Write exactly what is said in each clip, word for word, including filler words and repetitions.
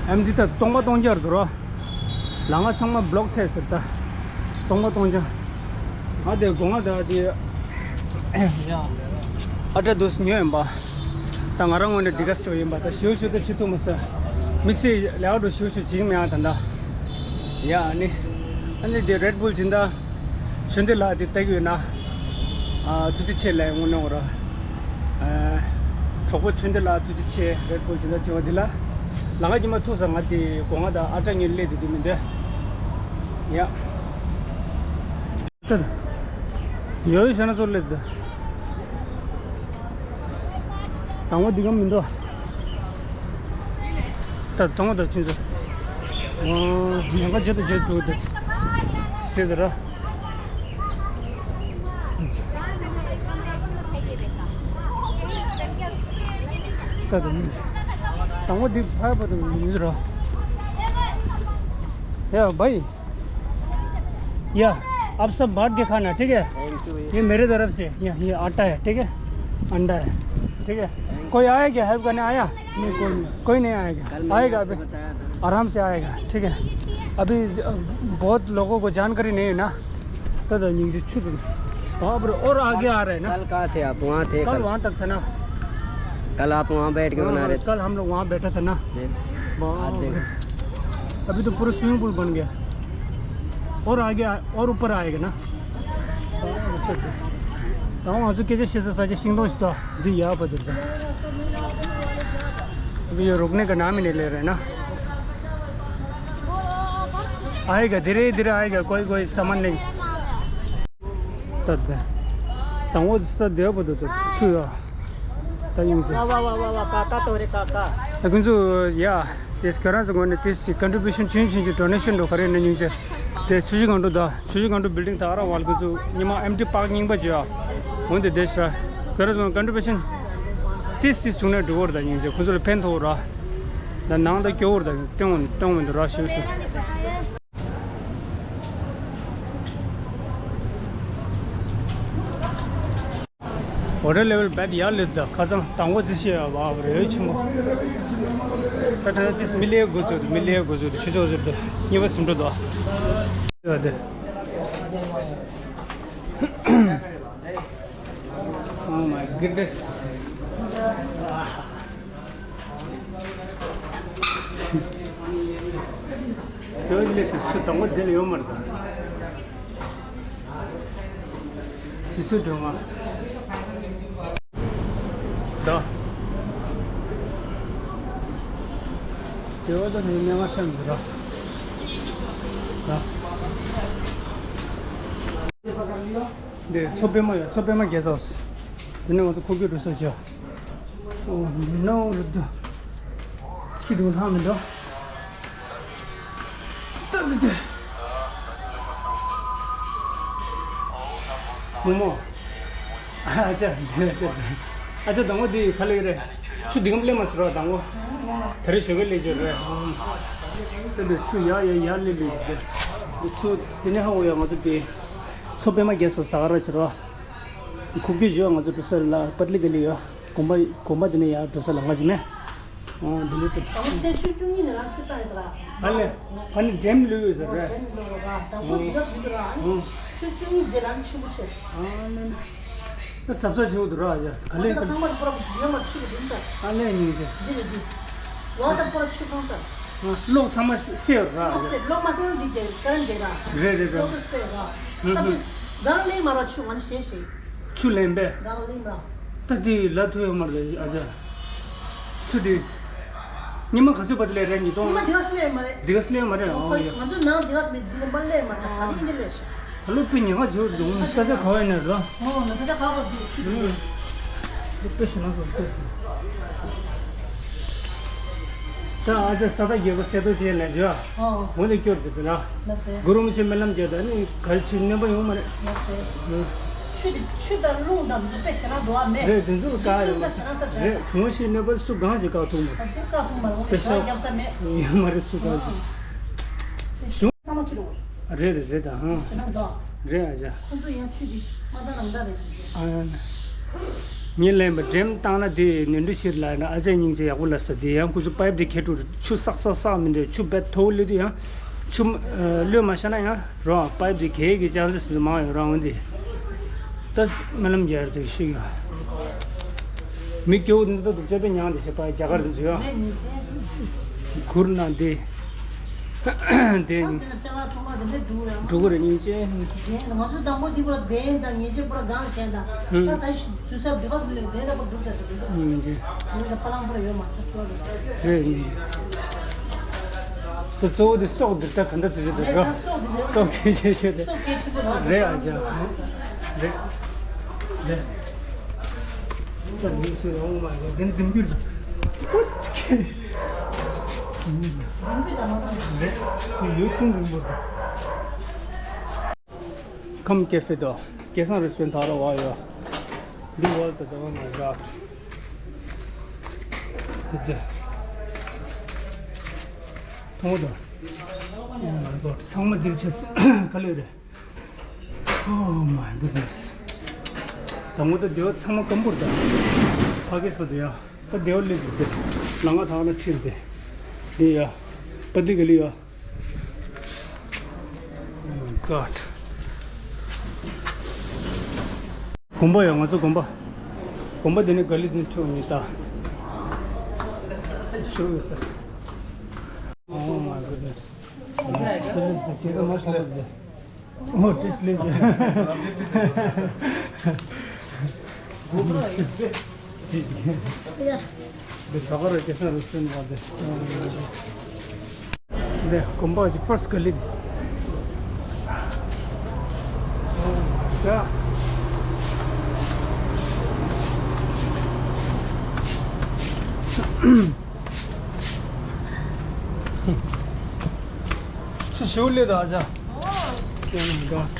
ཨེམ་ཌི་ད་སྟོང་པ་སྟོང་རྐྱང་རེད་རོ། ལ་ང་ཚང་མ་བློག་ཚད་ཟེར་ད། སྟོང་པ་སྟོང་རྐྱང་། ང་དེ་སྒོ་ང་ད་དེ། ཡ། ཨ་ཏྲ་དུས་ཉོས་ཡིན་པ། ད་ང་རང་ངོས་ནས་ཌི་ག་སི་ཊི་ཡིན་པ་ད་ཞུ་ཞུ་ད་ཆི་ཐུ་མ་ས། དམིགས་བསལ་ལས་ཨ་འགྲོ་ཞུ་ཞུ་བྱིང་མེད་ཨ་ད་ད། ཡ་ཨ་ནི། ཨ་ནི་དེ་རེད་བུལ་སྦྱིན་བདག་ཆོས་འདི་ལགས་དེ་ལྟ་གི་ཡོད་ན། ཨ་ཐུགས་རྗེ་ཆེ་ལབ་དངོས་གནས་འོ་ར། ཨ་གྲོགས་པོ་ཆོས་འདི་ལགས་ཐུགས་རྗེ་ཆེ་རེད་བུལ་སྦྱིན་བདག་ཐེ་བ་འདི་ལ། ལ་ང་ཀྱི་མ་ཐུག་ས་ང་དེ་སྒོ་ང་དང་ཨ་ཏྲ་གཉིས་སླེབས་དེ་དེ་མི་འདོད། ཡ། ཡོད་ཤ་ན་ཚོ་སླེབས་དེ། དང་པོ་འདི་ག་མི་འདུག་ད་དང་པོ་ད་ཆུན་ཚོད། ཉེན་ཁ་བརྗོད་དུ་བརྗོད་འགྲོ་དེ། སྲིད་དེ་ར། ད་དང་པོ་འདི་ཕར་བ་དང་མི་འདུག་ར། ཡ་བའི། या, आप सब बैठ के खाना, ठीक है? Thank you. ये मेरे तरफ से, ये, ये आटा है, ठीक है? अंडा है, ठीक है? कोई आया क्या हेल्प करने आया? नहीं, कोई नहीं। कोई नहीं आएगा। कल मैंने आएगा आपसे अभी। बताया था। आराम से आएगा, ठीक है? अभी ज-, बहुत लोगों को जानकारी नहीं है ना। तो तो नहीं, जो छुप। बाप रे, और आगे आ रहे हैं ना। कल कहाँ थे आप? वहाँ थे कल कल। वहाँ तक था ना। कल आप वहाँ बैठ के हाँ, बना हाँ, रहे थे। कल हम लोग वहाँ बैठा था ना। फिर? बाप रे। अभी तो पूरा स्विमिंग पूल बन गया। और आगे आ-, और ऊपर आएगा ना। ད་ང་ཚོ་སྐད་ཆ་བཤད་ས་ས་ཆ་ཤིང་སྡོང་ཞིག་ཏོ་འདི་ཡག་པ་འདུག་ད་अभी ये रुकने का नाम ही नहीं ले रहे ना। आएगा, धीरे धीरे आएगा, कोई कोई सामान नहीं। ད་ད་དང་པོ་ས་བདེ་པོ་འདུག་ད་ཆུ་ཡ། ད་ཡིན་ཟེར། वाह, वाह, वाह, वाह, वाह, काका तो रे काका। ད་ཁོང་ཚོ་ཡ། དེས་ཁྱོད་རང་ཚོ་ངོས་ནས་དེས་ཀོན་ཊི་བུ་ཤན་ཆུང་ཆུང་ཅིག་ཌོ་ནེ་ཤན་འགྲོ་ག་རེ་ནས་ཉིན་ཚེ། དེ་ཆུ་བཞི་སྒང་དྲུག་དང་ཆུ་བཞི་སྒང་དྲུག་བིལ་ཌིང་དང་ཨ་ར་ཝལ་ཁོང་ཚོ་ཉི་མ་ཨེམ་ཊི་པཱག་རྙིང་པ་བརྗོད་ཨ། འོན་ཏེ་དེ་ཤ། ཁྱོད་རང་ཚོ་ཀོན་ཊི་བུ་ཤན་དེས་དེས་བྱུང་ནས་འགྲོ་བར་དང་ཉིན་ཚེ་ཁོང་ཚོ་ལ་ཕན་ཐོགས་ར། ད་ནང་ད་སྐྱོ་བོར་དང་སྟོང་སྟོང་མི་འདུག་ར་ཞུ་ཞུ། Water level bad ཡར་སླེབས་ད་ཁ་སང་དང་པོ་རྩི་ཤེས་ཡ་བ་རེ་ཆེན་པོ། ད་ད་ཏིས་མི་ལས་དགོས་ཚོད་མི་ལས་དགོས་ཚོད་ཆུ་ཚོད་ཟེར་ད་གཉིས་པ་སིམ་འགྲོ་ད། ཡ་དེ། Oh my goodness. དེ་བས་ལས་སུ་ཆུ་དང་པོ་འདི་ལ་ཡོད་མ་རེད་ད། སི་སུ་སྒྲོལ་མ། ད། དེ་བས་ད་ནི་མེ་མ་ཤམ་འདི་ར། ད། འདི་མཚོ་པད་མ་ཡོད། མཚོ་པད་མ་རྒྱལ་ས། དེ་ནས་ང་ཚོ་ཁོ་གི་འགྲོ་ས་ཆ། ཨོ་ནོ་རུ་དུ། ཁྱི་དུ་ལྷང་མི་འདུག་ཏན་ཏན་ཏན། མོ་མོ། ཨ་ཅག་ཨ་ཅག་ཨ་ཅག་དང་པོ་འདི་ག་ལེགས་རེད། ཆུ་འདི་གམ་སླེབས་མ་སོང་ར་དང་པོ། ད་རེས་ཞོགས་ཀས་སླེབས་ཀྱི་རེད། ཏན་ཏན་ཆུ་ཡར་ཡར་ཡར་སླེབས་སླེབས་ཀྱི་རེད། ཆུ་དེ་ནས་ཧ་གོ་ཡ་ང་ཚོ་དེ། མཚོ་པད་མ་རྒྱལ་ས་ཟ་ག་ར་ཕྱིར་ར། ཁུག་ཀྱོག་བརྗོད་ང་ཚོ་འགྲོ་ས་ལ་པད་ལི་ག་ལི་ཡོད། དགོན་པ་དགོན་པ་དེ་ནས་ཡར་འགྲོ་ས་ལ་ང་ཚོ་མེད། ཨོ་འདི་ནས་ཏེ། ད་ལོ་ཚེས་བཅུ་གཉིས་ནས་རང་ཆུ་བཏང་ཡོད་ཟེར་ར། ཨ་ལེ། ཨ་ནི་འགྲེམས་ལུས་ཡོད་ཟེར་རེད། འགྲེམས་ལུས་ཡོད་ར། དང་པོ་འདི་ག་སུ་འདི་ར། ཨོ། ཆུ་བཅུ་གཉིས་རྗེས་ལ་ཆུ་མོ་ཆེ། ཨ་ལེ་ལེ། ད་ཟབ་ས་ཆེ་བོ་འདུག་ར་ཨ་ཅག་ག་ལེ་ད་ཁང་པ་དང་པོ་ར་ཡོད་མ་ཆུ་གི་འདུག་ས། ཨ་ལེ་ཉིན་ཏེ། འདི་རེད་འདི། ལོག་དང་པོ་ར་ཆུ་ཁང་ས། ཨ་གློག་ཚང་མ་སེལ་ར་ཨ་ཅག་གློག་སེལ་གློག་མ་སེལ་ན་འདི་དེ་ཀ་རན་དེ་ར། རེད་རེད་རེད། གློག་དེ་སེལ་ར། ད་ཨུ་ཧུ། གང་ལེན་མ་ར་ཆུ་ང་ནི་ཞེ་ཞེ། ཆུ་ལེན་པས། གང་ལེན་མ། ད་དེ་ལ་ཐུ་ཡོད་མ་རེད་ཨ་ཅག་ཆུ་དེ། ཉི་མ་ག་ཚོད་བར་དུ་ལས་རེད་ཉིས་སྟོང་། ཉི་མ་དེ་ག་སླེབས་མ་རེད། དེ་ག་སླེབས་མ་རེད་ཨོ་ཡ། ང་ཚོ་ནང་དེ་ག་མེད་དེ་ལ་མ་སླེབས་མ་རེད་ད་རིང་འདི་སླེབས་ཤག་ད་ལོ་པི་ཉི་མ་ཚོད་དུ་ས་ཆ་ག་བ་ཡིན་ན་ར། ཨོ་ང་ས་ཆ་ག་བ་དུ་ཆུ་དེ། དེ་པེ་ཤི་ན་སོང་དེ། ད་ཨ་ཅག་ས་ད་རྒྱལ་པོ་སེ་ཏོ་ཅེ་ལ་ཇོ། ཨོ། འོ་དེ་སྐྱོར་དེ་དེ་ལ། ན་སེ། གུ་རུ་མི་ཆེ་སྨོན་ལམ་རྒྱག་ད་ནི་ག་རེ་ཆུ་སྣོན་པ་ཡོང་མ་རེད། ན་སེ། ཆུ་དེ་ཆུ་དང་རླུང་དང་དེ་ཚོ་དཔེ་ཞེ་དྲག་འདུག་ཨ་མེད། རེད་དེ་ཚོ་ལ་དཀའ་ཡོད་མ་རེད། རེད་གྲོང་ཤེས་གནས་པར་སུ་གང་ཞིག་བཀག་ཐུབ་མ་རེད། དེ་བཀག་ཐུབ་མ་རེད། དཔེ་ཤོག་རྒྱབ་ས་མེད། ཡོད་མ་རེད་སུ་གང་ཞིག་གཞུང་ཚང་མ་ཁྱེར་རོགས། རེད་རེད་རེད་ད་ཧང་། ཞེ་དྲག་འདུག་རེད་ཨ་ཅག་ཁོང་ཚོ་ཡང་ཆུ་དེ་མ་ད་རང་ད་རེད། ཨ། ངས་ལན་པ་འགྲེམས་བཏང་ན་དེ་ནོར་འཁྲུལ་ཕྱིར་ལ་ན་ཨ་ཅག་སྙིང་རྗེ་ཡག་པོ་ལ་ས་དེ་ཡང་ཁོ་ཚོ་པའིབ་དེ་ཁེ་ཕྲུག་ཆུ་བསགས་བསགས་བསགས་མི་འདོད་ཆུ་བེད་མཐོ་བོ་སླེབས་དུས་ཡང་ཆུ་ཨ་གློད་མ་ཤ་ན་ཡང་རོ་པའིབ་དེ་གས་ཀྱི་ཅང་སི་སུ་མང་ཡོད་རང་འོན་ཏེ་ད་སྨོན་ལམ་རྒྱག་རེད་ཤི་ཡོད། མི་སྐྱོ་བོ་འདི་ད་དུ་ཅོ་པེ་མྱང་དེ་བྱེད་པ་རྒྱ་གར་འདི་ཚོ་ཡོད། གུར་ན་དེ། དེ་ཨ་དེ་ལ་ཅ་ལག་ཁྲོམ་ར་དེ་འདྲ་འདུག་རེད། འགྲོ་གི་རེད་སྙིང་རྗེ། དེ་ང་ཚོ་དང་པོ་འདི་པར་བསྡད་ཡིན་དང་ཉེ་ཆེ་པར་སྒང་གཞན་དང་ད་ད་ཞུ་ས་འདི་པར་མི་ལས་བསྡད་ད་པར་འགྲུབ་ད་ཞིག་འདུག་སྙིང་རྗེ། ངས་ད་ཕ་ལང་པར་ཡོད་མ་ཐག་ཆོག་རེད། རེད་སྙིང་རྗེ། ད་གཙོ་བོ་དེ་སྲོག་འདི་ད་ད་ད་དེ་རེད་ད་རེད་ད་སྲོག་འདི་རེད། སྲོག་གི་ཤེས་ཤེས་དེ་སྲོག་གལ་ཆེན་པོ་རེད། རེད་ཨ་ཅག་རེད། རེད། ད་མི་སུ་ཡོང་མ་ཡོང་དེ་ནི་ལྡིང་རྒྱུ་ལ། རེད། དེ་ཡོད་ཀུན་རིང་པོ་རེད། ཁམས་ཀེ་ཧྥེ་དང་སྐལ་བཟང་རི་སོན་ཐག་ར་བ་ཡོད། འདི་བར་དུ་དང་མ་འདྲ། དེ་དེ། མཐོང་དང་། ཚང་མ་འདིར་ཆས་ག་ལེར། Oh my goodness. དང་པོ་ད་སྡེ་བ་ཚང་མ་སྐམ་པོར་ད། ཕ་གིས་པ་དུ་ཡ། ད་སྡེ་བ་ལས་འདུག་སྟེ། ལང་ང་ཐང་ན་ཁྲིད་དེ། འདི་ཡ། པ་འདི་ག་ལི་ཡ། Oh my God. དགོན་པ་ཡ་ང་ཚོ་དགོན་པ། དགོན་པ་འདི་ནི་ག་ལི་འདི་ཁྲིད་མི་ད། ཤོ་ཡོད་ས། Oh my goodness. Goodness, thank you so much. Oh, this lady. འདི་གྲོགས་རེ་སྐལ་བཟང་རུ་སུན་བ་འདི། འདི་དགོན་པ་གི་ཕར་སི་ག་ལི། ཡ། ཆུ་ཞིའུ་ལེ་དང་ཨ་ཅག Oh my God.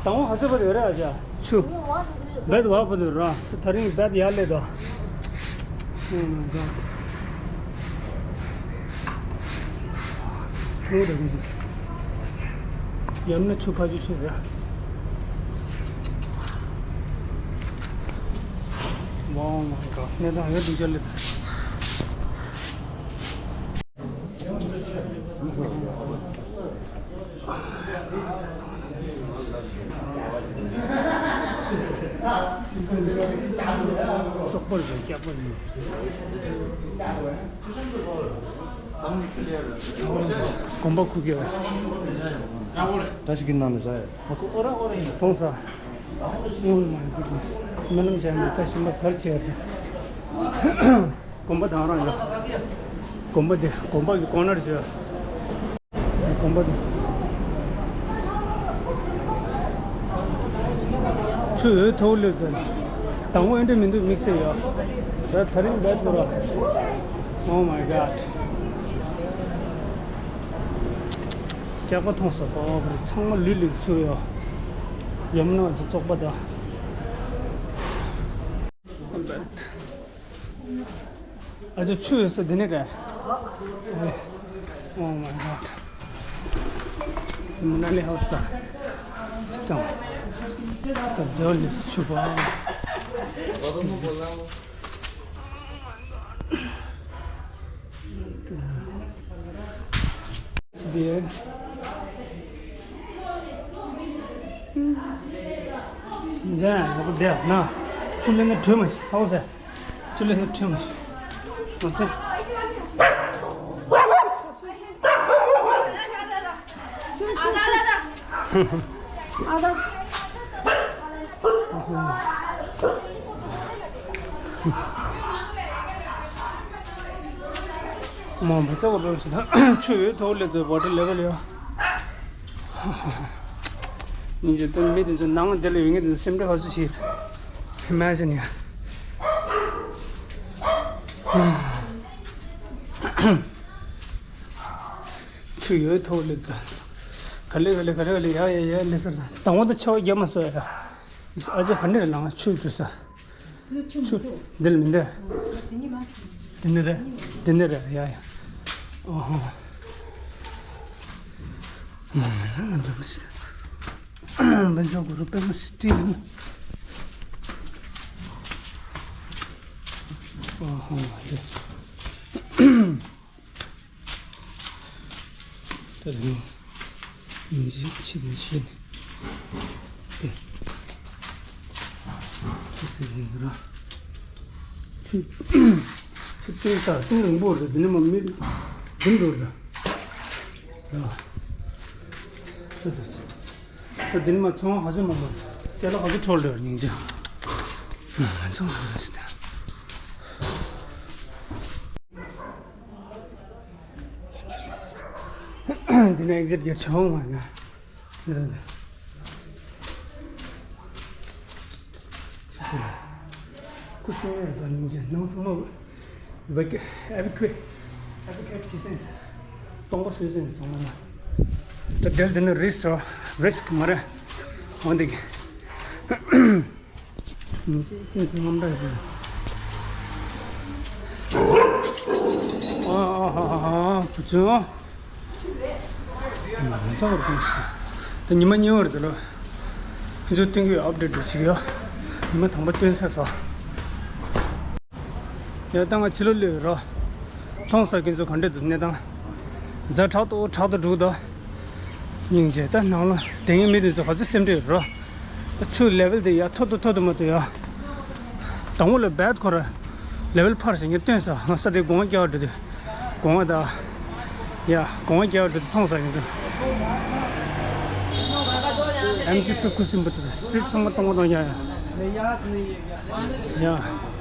དང་པོ་ཧ་ཚོད་པ་རེད་ར་ཨ་ཅག་ཆུ། བེད་བ་པོ་དུ་ར་སི་ཐ་རིང་བེད་ཡ་ལེ་དང་། Oh my God. ཐུང་རེད་གི་ཟིག་ཡམ་ན་ཆུ་ཕ་ཆུ་ཆུ་ར། Oh my God. གནས་སྟངས་ཡོད་འདུག་ཅག་ལེ་དང་། བཙོག་པོ་རེད་སྐྱག་པ་ཡིན། དགོན་པ་ཁུག་ཀྱི་རེད། བཀྲ་ཤིས་ཀྱི་ནང་ལ་བཞག་ཡོད། མཐོང་ས། Oh my goodness. སྨོན་ལམ་བྱས་ནས་ད་ཞིམ་པ་གར་བྱས་ཏེ། དགོན་པ་དང་རང་ཡོད། དགོན་པ་དེ་དགོན་པ་གི་ཀོ་ནར་བྱས། དགོན་པ་དེ། ཆུ་འོད་ཐོག་ལེབ་དེ། དང་པོ་ཨེ་འདྲ་མི་འདུག་དམིགས་བསལ་ཡོད། ད་ད་རིང་བེད་པོ་ར། Oh my God. སྐྱག་པ་མཐོང་ས་པོ་ཚང་མ་ལུས་ལུས་ཆུ་ཡོད། ཡམ་ན་དེ་བཙོག་པ་དང་། ཨ་ཅག་ཆུ་ཡོད་ས་འདི་ནས་རེད། Oh my God. མནལ་ཧའུ་སི་དང་། ད་ད་དེ་ལས་ཆུ་པ། ཅི་དེ། འདི་ཡག་པོ་བསྡད་ན། ཆུ་ལེན་ན་བྲོས་མ་ཤི་ཧའོ་ཟེར། ཆུ་ལེན་ན་བྲོས་མ་ཤི། མ་ཚད། མ་འབུ་ཚ་བ་རོལ་ཞིག་ན་ཆུ་ཡོད་ཐོག་ལས་དུ་བོ་ཊར་ལེ་བལ་ཡོད། ཉིན་གཅིག་དུ་མི་དེ་ཚོ་ནང་དེ་ལ་ཡོད་ངེས་དེ་ཚོ་སེམས་ཁྲལ་ག་ཚོད་བྱེད། Imagine ཡ། ཆུ་ཡོད་ཐོག་ལས་དུ། ག་ལེ་ག་ལེ་ག་ལེ་ག་ལེ་ཡ་ཡ་ཡ་ལེ་ཟེར། དང་པོ་དུ་ཆེ་བ་རྒྱབ་མ་སོ་ཡ། ཨ་ཅེ་ག་འདྲ་ལངས་ཆུ་བྲུས་ས། ཆུ། འདི་ལ་མི་འདི། འདི་ནི་རེད། འདི་ནི་རེད་ཡ་ཡ། ཨོ་ཧོ། མ་མ་ལ་ང་འདི་མི་སྲིད། འབན་ཆོག་གུ་རུ་པད་མ་སྲིད་དེ་ཡིན། ཨ་ཧ་ལས། ད་དེ་ནས་མི་འཇིགས་ཕྱི་དེ་ཕྱི་ནས་དེ་ཅི་ཟེར་ཡིན་ཟེར་ན། ཆུ་ཆུ་སྟེང་ས་སྟེང་རིང་པོ་རེད། དེ་ནས་མ་མི་རྒྱུན་འགྲོ་རེད། ཨ་ད་དེ་ད་དེ་ནས་མ་ཚོང་ཧ་ཅང་མང་པོ་རེད། ཅ་ལག་ཧ་ཅང་འཕྲོ་ལོས་སྙིང་རྗེ། ཚོང་ཧ་ཅང་ད། འདི་ནས་ཨེག་ཟིཊ་གི་ཆེ་བོ་མ་ན། ཁུ་སིམ་མེར་དང་སྙིང་རྗེ་ནང་ཚང་མ་ཝེ་ཀེ་ཨེ་ཝེ་ཀུ་ཨེ་ཝེ་ཀུ་ཨེཊ་བྱེད་སེམས། སྟོང་པ་བཟོས་སེམས་ཚང་མ་ལ། ད་འབྲེལ་འདི་ནི་རིས་རོ་རིས་ཀི་མ་རེད། འོན་ཏེ། ཁྱོད་ཚོ་རྔམ་དྲག་ཡོད། ཨ་ཨ་ཧ་ཧ་ཧ། བུ་ཆུང་། ང་ཚོ་བར་གོམས་སོང་། ད་ཉི་མ་གཉིས་པ་རེད་ལོ། ཁྱོད་ཚོ་སྟོན་གྱི་ཡོད། ཨབ་ཌེཊ་འགྲོ་བྱེད་ཀྱི་ཡོད། ཉི་མ་དང་པོ་སྟོན་ཚར་སོང་། ཡ་ད་ང་ཕྱི་ལོགས་སླེབས་རོ། མཐོང་ས་ཁྱོད་ཚོ་ག་འདྲ་འདུག་གནས་སྟངས། ཛ་དྲག་ཏུ་དྲག་ཏུ་འགྲོ་གི་འདུག་སྙིང་རྗེ། ད་ནང་ལ་དེ་ཡིན་མི་དེ་ཚོ་ག་ཚོད་སེམས་ཁྲལ་ཡོད་རོ། ད་ཆུ་ལེ་ཝལ་དེ་ཡར་མཐོ་དུ་མཐོ་དུ་མ་གཏོགས་ཡ། དང་པོ་ལ་བད་ཁོ་ར་ལེ་ཝལ་འཕར་ཞིང་ངས་སྟོན་ས། ང་ས་དེ་སྒོ་ང་རྒྱག་འགྲོ་དུས་སྒོ་ང་ད་ཡ་སྒོ་ང་རྒྱག་འགྲོ་དུས་མཐོང་ས་ཡིན་ཙང་། ཨེམ་ཅི་པི་ཁུ་སིམ་པོ་དེ་སི་ཊི་རིཊ་ཚང་མ་སྟོང་པ་སྟོང་རྐྱང་ཡ། ཡ།